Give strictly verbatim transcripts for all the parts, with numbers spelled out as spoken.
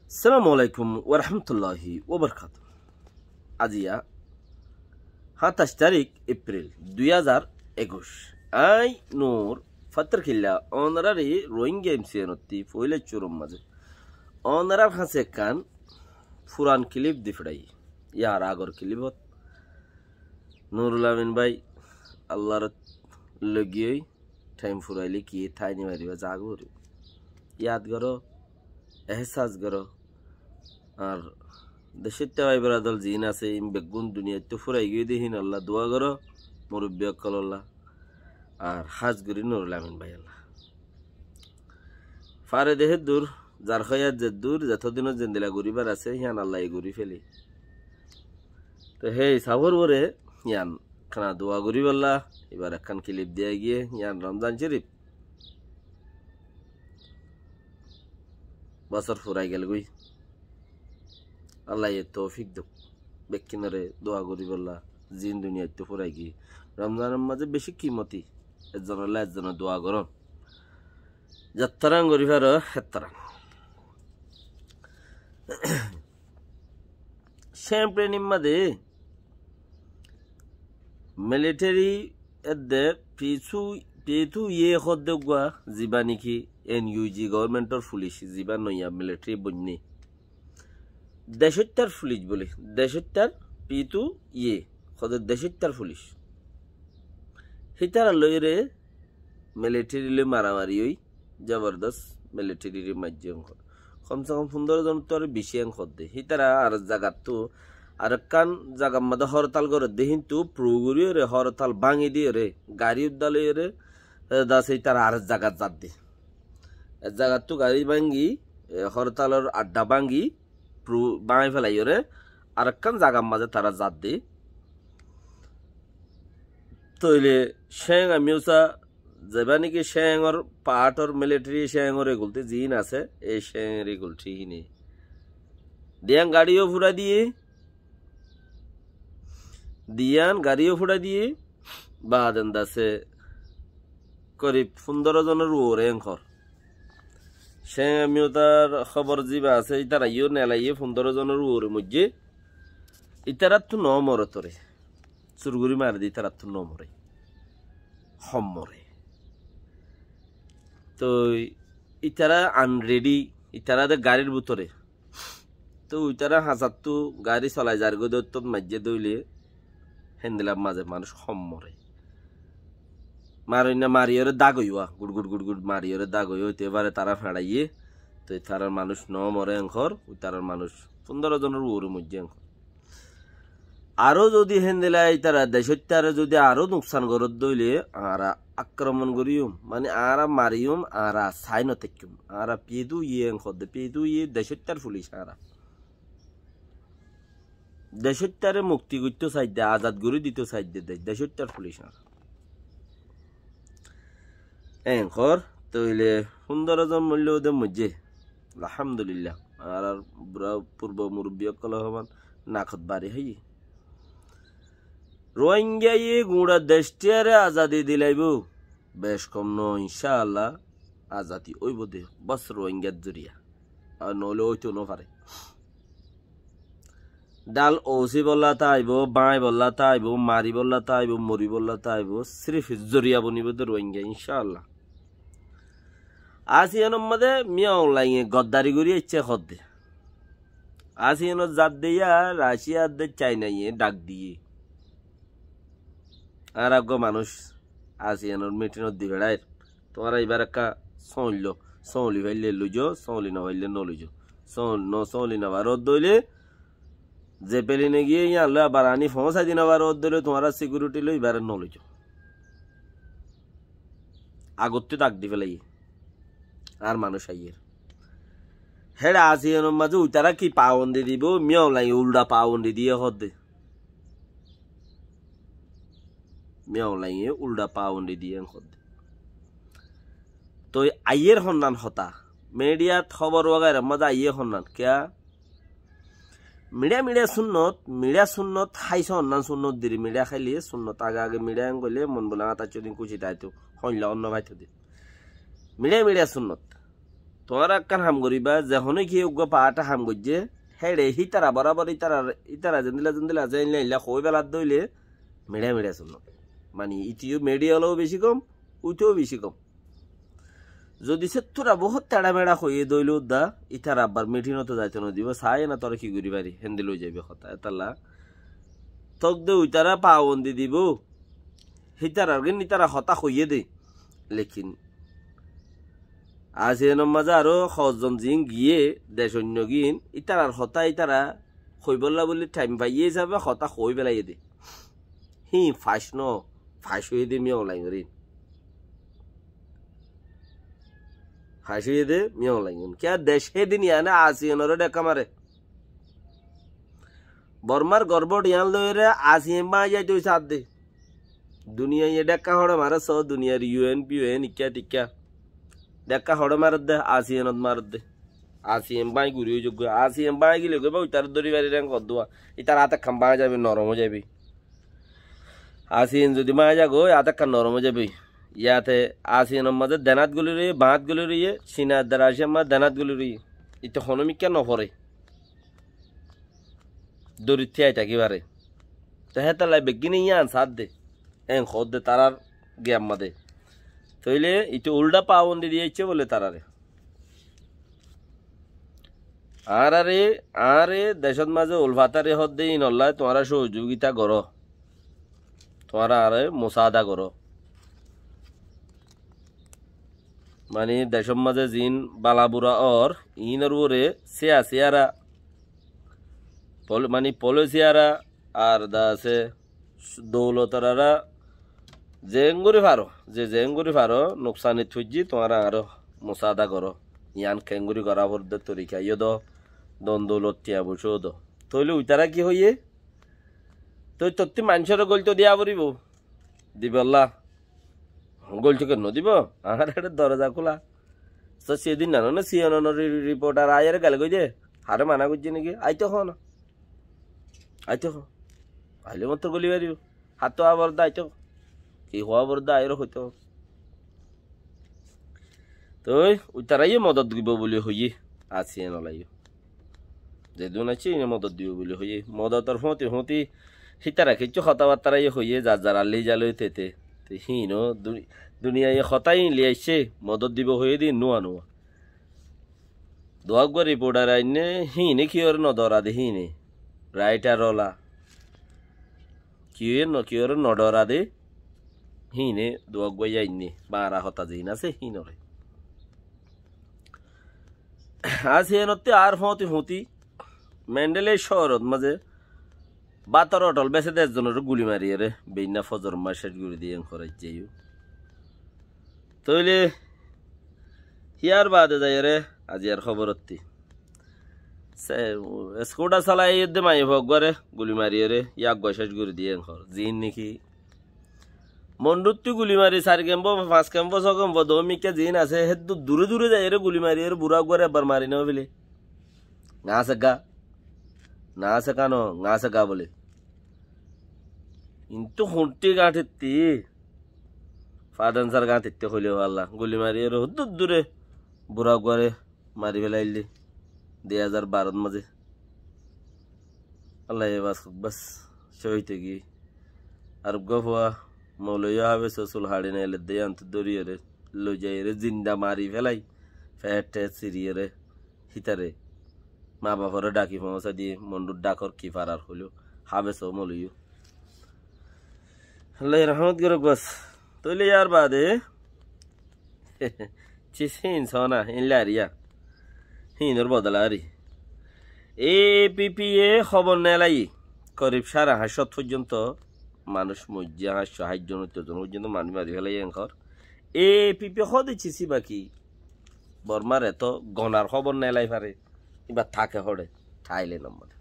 Assalamu alaikum warahmatulláhi wabarakátuhu. Aziya háñtaic tarík Epril dui házar ekuic. Aññí Nur Fattarkilla onoráre Rohingya M C N ottú foóila cúrur mazé onorár hañsé ekkán furan kilip di feçáiyi. Yar agor kilipot Nurul Amin bái Allar logiyói thaim furailé ki tái no faribá, zagói foribó. Yad goró, ehsas goró. Ar decóitta bái berador ziín asé, iín beggún duniyaittú furai giyói de híinolla dua goró, murubbi ókkolólla. Ar hás gorí Nurul Amin báiyolla. Fare de héddur, zar hóiyat zeddur, zetó dinot zendila goríbar asé, hían Allaye gorí féli. Te héi sabór uore yián ekkán dua goríbolla, ibar ekkán kilip diya giyé, yián Romzan Córif bosór furai gelgói. Allaye toufik douk bekkúnore dua goríbolla, ziín duniyaittú furai giyé. Romzanor mazé bicí kimoti, ezzonolla ezzone dua gorón. Zettóran gorí faro, héttóran. Céñplenir mazé militeri edde P two, P two A hoó de uggúa, zibá niki N U G governmentor fulic, zibá noiya militeri boinné. Decóittar fulic bóli, decóittar P two A hoó de decóittar fulic. Hítara loiyóre militeri loi maramari ói, zobordos militerire maijjé enkor. Kom se kom fundoro zonottu aró beci enkor de. Hítara ar zagattú, ar ekkán zagar mazé hortal gorer de, kintu puru goríyore hortal báñgi diyore, gari udda loiyore, e, dase hítara ar zagat zadde. Ek zagattú gari báñgi, e, hortalor adda báñgi, pru-, báñgi felaiyore, ar ekkán zagar mazé tara zadde. Tóile Céng Amiyusa, zeba niki Céngor paátor militeri Céngor egulti ziín asé, e Céngor egulti híine. Diyan gari yó furai diye, diyan gari yó furai diye, baden dase korib fundoro zonor uore enkor. Céng Amiyusar hóbor ziba asé, ítara yó nelaiye fundoro zonor uore moijjé. Ítarattú no more tóre. Sur gorí mare de ítarattú no more. Hom more. Toi ítara unready, ítara de garir bútore. Toi ítara hañsattú gari solai zargói de ottót maijjé dóile héndilar mazé manúic hom more. Mari na mariyóre dag óiwa, gud gud gud gud mariyóre dag óiwa, óite fare tara feñçaiye, toi tarar manúic no more enkor, oi tarar manúic fundoro zonor uore moijjé enkor. Aró zodi héndila ítara decóittare zodi aró nuksan goródde óile añára akromon goríyum, mani añára mariyum, añára sai no táikkum. Añára P two A enkor de, P two A decóittar fulic añára. Decóittare mukti goittó saidde, azad gorí dito saidde de, decóittar fulic añára. Enkor, tóile fundoro zon moillé de moijjé. Alhamdulillah. Añárar bura purbo murubbi ókkole hoban nakot bari háiye. Rohingyaye guñça dectiyare azadi dilaibó. Bec kom no, incá Allah, azadi óibo de. Bos Rohingyar zoriya. Ar noóile óito no fare. Dhal ousíbolla táibo, báñibolla táibo, maribólla táibo, moribólla táibo, sirif zoriya bonibo de Rohingya, incá Allah. Asiyanor mazé Miya Aung Hlainge goddari gorí aiccé hoó de. Asiyanot zadde yá Raciya de Cainaye dhak diyé. Añára eggúa manúic Asiyanor mitinot di feçáir. Tuáñra ibár ekká sóoñlo, sóoñli faille loijo, sóoñli no faille no loijo. Sóoñ-, no sóoñli no faródde óile, ze peline giyé yían loi abar aní foóñsai di no faródde óile tuáñra sikiuriti loi ibáre no loijo. Agottú dak di felaiyé. Ar manúic aiyér. Héçe Asiyanor mazé uitará ki pawondi dibo, Miya Aung Hlainge uldha pawondi diyé hoó de. Miya Aung Hlainge uldha pawondi diyé hoó de. Toi aiyér honnán hotá. Midiyat hóbor wagairar mazé aiyé honnán. Kiyá? Miçá miçá sunnot, miçá sunnot háiso honnán sunnot diri. Miçá háile sunnot age age miçá en goille mon bole añátaiccó din kuci táito. Hoinla onno faito din. Miçá miçá sunnot. Tuáñra ekkán ham goríba, ze honó ki uggúa paáta ham goijjé, héçe hítara borabor ítara, ítara zendilla zendilla asé, éilla éilla hoói beladde óile, miçá miçá cúno. Mani, ítara yó midhiya óla beci kom, úitara yó beci kom. Zodi séttura bohút teçá meçá hoiyé de óile udda, ítara abbar mithín ot zaito no dibo, saáiye na tuáñra ki gorí fari, héndilla ói zaibo hotá. Étalla tók de uitara pabondi dibo, hítarar gín ítara hotá hoiyé de. Lekin ASEAN or mazé aró hozzon ziín giyé, dec oinno gín, ítarar hotá ítara hoibólla buli thaim faiyé hísabe hotá hoói felaiyé de. Híin fac no, fac óiye de Min Aung Hlaing orín. Fac óiye de Min Aung Hlaing orín. Kiyá dec hédin yiáne ASEAN oré dhekká mare. Bormar gorbót yián loiyóre ASEAN báñgi zaito óiye saádde. Duniyaiye dhekká hoçé mare só, duniyar U N, P U N, ikká tikká. Dhekká hoçé maredde, ASEAN ot maredde. ASEAN báñgi guri ói zagói. ASEAN báñgi gile goi ba uitaré dóri fari reng hoddúa. Itar át ekkán báñgi zaibo, norom ói zaibo. ASEAN zodi báñgi zagói, át ekkán norom ói zaibo. Yate ASEAN or mazé denát goli roiyé, bañt goli roiyé, Cina ar Raciar mazé denát goli roiyé. Ite honó mikká noforé. Dóri tíai táki fare. Te hétalla beggíne yían saádde. Eén hoódde tarár giyan mazé. Tóile ite uldha pabondi diyaicce bóle taráre. Añáráre, añáre decót mazé ulfátaré hoódde íinollá tuáñra sohozugita goró. Tuáñra añáre musaáda goró. Mani decót mazé ziín bala bura ór, iínor uore síya síyara, pol-, mani polísiyara ar de asé doulotorara zeéngorí faro, ze zeéngorí faro, nuksanit foijjí, tuáñra añáre musaáda goró. Yián keéngorí gorá foredde torika yó do, don doulot tiañ boicá yó do. Tóile uitará ki hoiyé? Toi tottí maincóre góilto diya foribóu. Dibollá. Góilto ken nodibóu? Añár eçé doroza kúla. Só sidin nano né, C N N or ri-, riporthar aiyóre gel goi de. Haré mana goijjé né ki? Aito hoó na. Aito hoó. Aile mottor góli faribóu. Háttu abar dá aito. Ki hoó abar dá aiyóre hoito. Toi uitará yó modot dibo buli hoiyé, ASEAN ola yó. Zedún aiccé, íine modot dibo buli hoiyé. Modotor fúñti fúñti hítara kiccú hotábattára yó hoiyé, zar zar allí zalói tete. Te híino duni-, duniyaiye hotá íin loi aiccé, modot dibo hoiyé de nuwa nuwa. Duwá uggúa riporthar ainné, híine kiyóre nodorade híine. Raitar ola. Kiyóre no, kiyóre nodorade híine duwá uggúa yó ainné. Bañra hotá ziín asé híinoré. ASEAN ottú ar fúñti fúñti Mendeley cóorot mazé bátor otol bese de ekzonoré guli mariyóre, beinna fozor mazé céc gorí diyé en horaijjé yó. Tóile híyar baade zaiyóre aziyar hóborottí. Se, skutar salai edde maiyafua uggúare guli mariyóre yá uggúa céc gorí diyé en hor. Ziín niki Monduttú guli mari sair kemfo, fañs kemfo, só kemfo, dóu mikká ziín asé, héddur dure dure zaiyóre guli mariyóre burá uggúare ebbar mari noféle. Ŋaás egga. Ŋaás ekká no, ŋaás egga bóle. Kintu huñthí gáñthittí, fadensar gáñthittí hoilé falla. Guli mariyóre héddur dure burá uggúare mari félaiyé dé dui házar barot mazé. Allaye bas houk bas, cóhid ói giyé. Ar uggúa fua moulovi háfes sul haçi nailedde, yíantu dóriyóre loi zaiyóre zinda mari félai, feéth-theéth siriyóre hítare maa baforé dhaki foóñsai diyé, Mondhur dhakor ki farar hoilé, háfes ó moulovi ó. Allaye rahmot gorouk bas. Tóile yar baade Cis híin sóna, híin lariya. Híinor bodola ari. A P P ye hóbor nelaiyé, korib sáre háñt cót foijjonto manúic moijjé, háñt cót háit zon, óttor zon foijjonto manúic mari félaiyé enkor. A P P hóde cis íba ki? Bormar eto gonar hóbor nelai fare. Íba táke hóde, Thailenor mazé.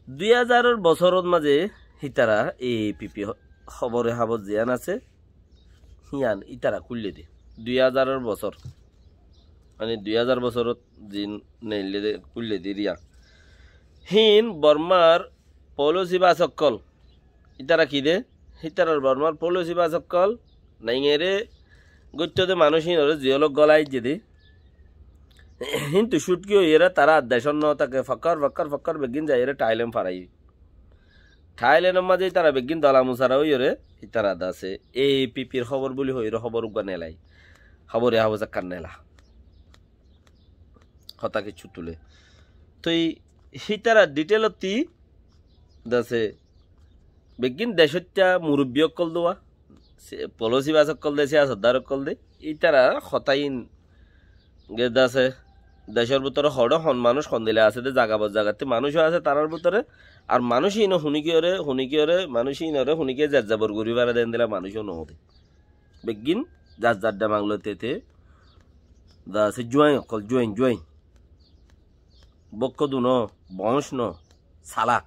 Dui házaror bosórot mazé hítara A P P hó-, hóbore hábor ziyán asé, híyan ítara kúille de. Dui házaror bosór. Mani dui házar bosórot zin neille de, kúille de riya. Híin Bormar polisi bas ókkol. Ítara ki de? Ítarar Bormar polisi bas ókkol. Naingere goittóde manúic híinoré ziyólot gólai aijjé dé. Híntu cútki óiyeré tará decót no táke, fokkár, fokkár, fokkár beggín zaiyeré Thailand farai. Thailandor mazé ítara beggín dola musara óiyeré, ítara de asé, A P Pir hóbor buli hoiyeré hóbor uggúa nelai. Hóbor e hóbor ekkán nela. Hotá kiccú tulé. Toi hítarar ditheilottí de asé, beggín decóitta murubbi ókkol dé, se-, polosibas ókkol dé, siyasotdar ókkol dé, ítara hotáin ge de asé, decór bútore hoçé hon manúic hondila asé dé, zaga bor zagattí manúic asé tarár bútore, ar manúic híine hunikiyóre, hunikiyóre, manúic híinoré hunikiyé zerzabor gorí fare dé endila manúic ó noó dé. Beggín zar zar dhemag loi tete, de asé juáin ókkol, juáin, juáin. Bókko dú no, boóñc no, salak.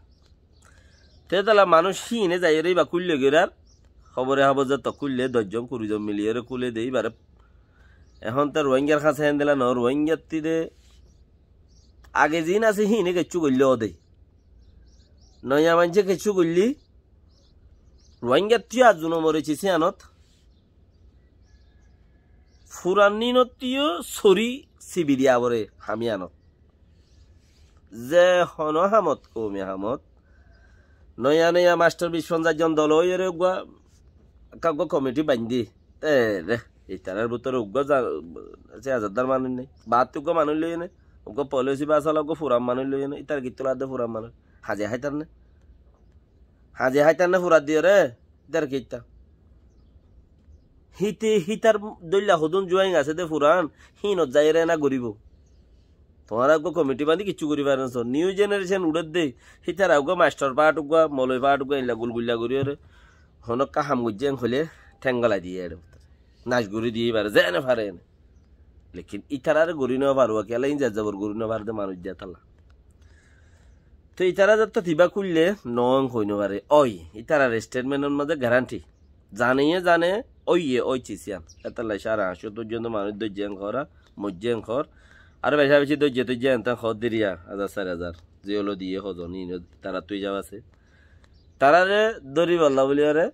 Te dala manúic híine zaiyeré íba kúille gerar, hóbore hóbor zeto kúille, doc zon, kuri zon miliyeré kúle de íbaré. Ehón te Ruáingar hañsé héndila no, Ruáingattí de age ziín asé híine keccú goillé ó de. Noiya maincé keccú goillé, Ruáingattí ar zuno morecé síyanot. Furannínottú yó sóri sibi diya foré ham yíanot. Ze honó hamot, koumi hamot. Noiya noiya mastor bic fonzaic zon dol óiyeré uggúa, ekká uggúa komiti baindí. Te de, ítarar bútore uggúa za-, siyasotdar manúic nái. Baáttu uggúa manúic loiyé né. Uggúa polisi basala uggúa furan manúic loiyé né. Ítar kittú ladde furan manúic. Hañzi háitar né. Hañzi háitar né furan diyeré. Ítar kittá. Híte, hítar dóilla hodún juáin asé dé furan, híinot zaiyeré ena goríbou. Tuáñra uggúa komiti bañdí kiccú gorí faré nosó. Niu jenerecon uçédde, hítara uggúa mastor faát uggúa, moloi faát uggúa, eilla gulguilla goríyoré, honókka ham goijjé en hoilé, théng golai diyé eçé. Nac gorí diyé ibáre, zeéne fare ene. Lekin ítararé gorí nofaré, kiyólla ín zerzabor gorí nofaré dé manúic dé tálla. Te ítara zettó tibá kúille noó en hoi nofaré. Ói, ítarar estetmentor mazé garanti. Zane yé zane, óiye óice siyán. Étalla cáre añcót foijjonto manúic dóijje en hoór, moijje en hoór. Aró becá becí dóijje tóijje en tán hoór diriya, házar sair házar. Ziyólo diyé hozon, ín tarattú hísab asé. Taráre dóribolla bóliyoré,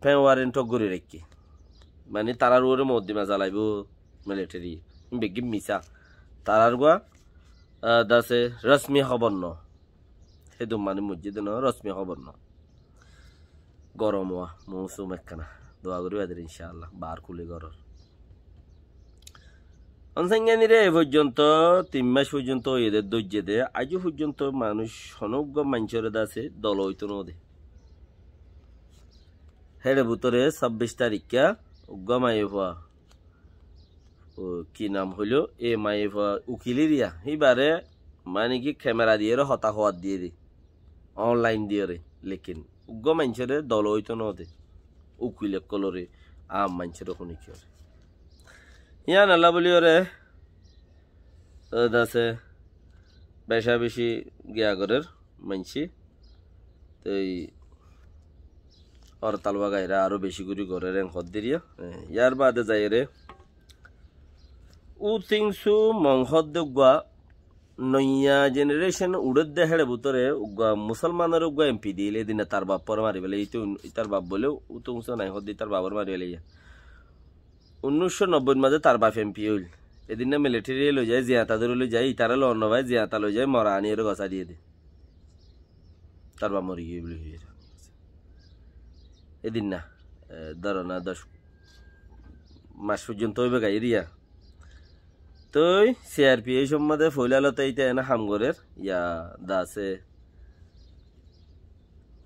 feñwar en thok gorí raikké. Mani tarár uore moddima zalaibó militeri. Ín beggín misá. Tarár uggúa, ah, de asé rosmi hóbor no. Hédun mani mosjid no, rosmi hóbor no. Gorom uwa, mousum ekkana. Dua gorí badir incáallah, bar kúli goror. Onsainganiré e foijjonto, tin mac foijjonto óiye dé, dóijje dé, aijjó foijjonto manúic honó uggúa maincóre de asé, dol óito noó dé. Héçe bútore sábbic tarikká uggúa maiyafua, o, ki nam hoiló, e maiyafua ukil eriya, híbaré mani ki kemera diyeré hotá hoóat diyé dé, onlain diyeré, lekin uggúa maincóre dol óito noó dé, ukil ókkolóre, aam maincóre honikiyóre. Yíanolla bóliyoré, e, de asé, becá becí giya gorér maincé. Toi hortal wagaira aró becí gorí gorér en hoddiriya. E, yar baade zaiyeré, Utingsu Mong hoddé uggúa noiya jenerecon uçédde héçe bútore uggúa musolmanor uggúa em pi diyél, édinna tar bafore mari félaiye, íte un-, ítar baf bóle Utingsu nai hoddé ítar bafore mari félaiye. Unnúiccó nobbóit mazé tar baf em pi óil. Édinna militeri loizai, ziyañta dóri loizai, itaré loon nofai, ziyañta loizai, mora aniyóre gosá diyé dé. Tar baf mori giyói buli hoiyé. Édinna, e, dóro na doc mac foijjonto óibo gai eriya. Toi si ar pi eicor mazé foila lóti íte ena ham gorér, ya de asé,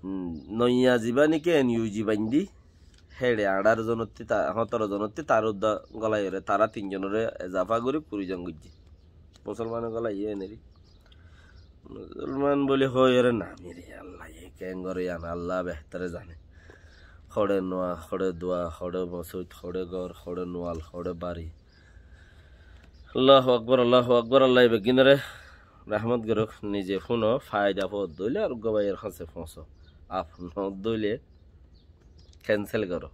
mm, noiya zibá niki en iu ji baindí, héçe añçáro zonottí ta-, hóñtoro zonottí tará uddá gólaiyoré, tará tin zonoré ezafa gorí kuri zon goijjé. Musolmane gólaiye eneri. Musolman buli hoiyoré namire, Allah ye keén goré yián, Allah behtore zane. Hoçé noa, hoçé dua, hoçé mosóit, hoçé gór, hoçé nual, hoçé bari. Allahu Akbar, Allahu Akbar, Allah ye beggínoré rahmot gorouk, nize fúno, faida foódde óile ar uggúa báiyor hañsé foóñso. Ar noódde óile kensel goró.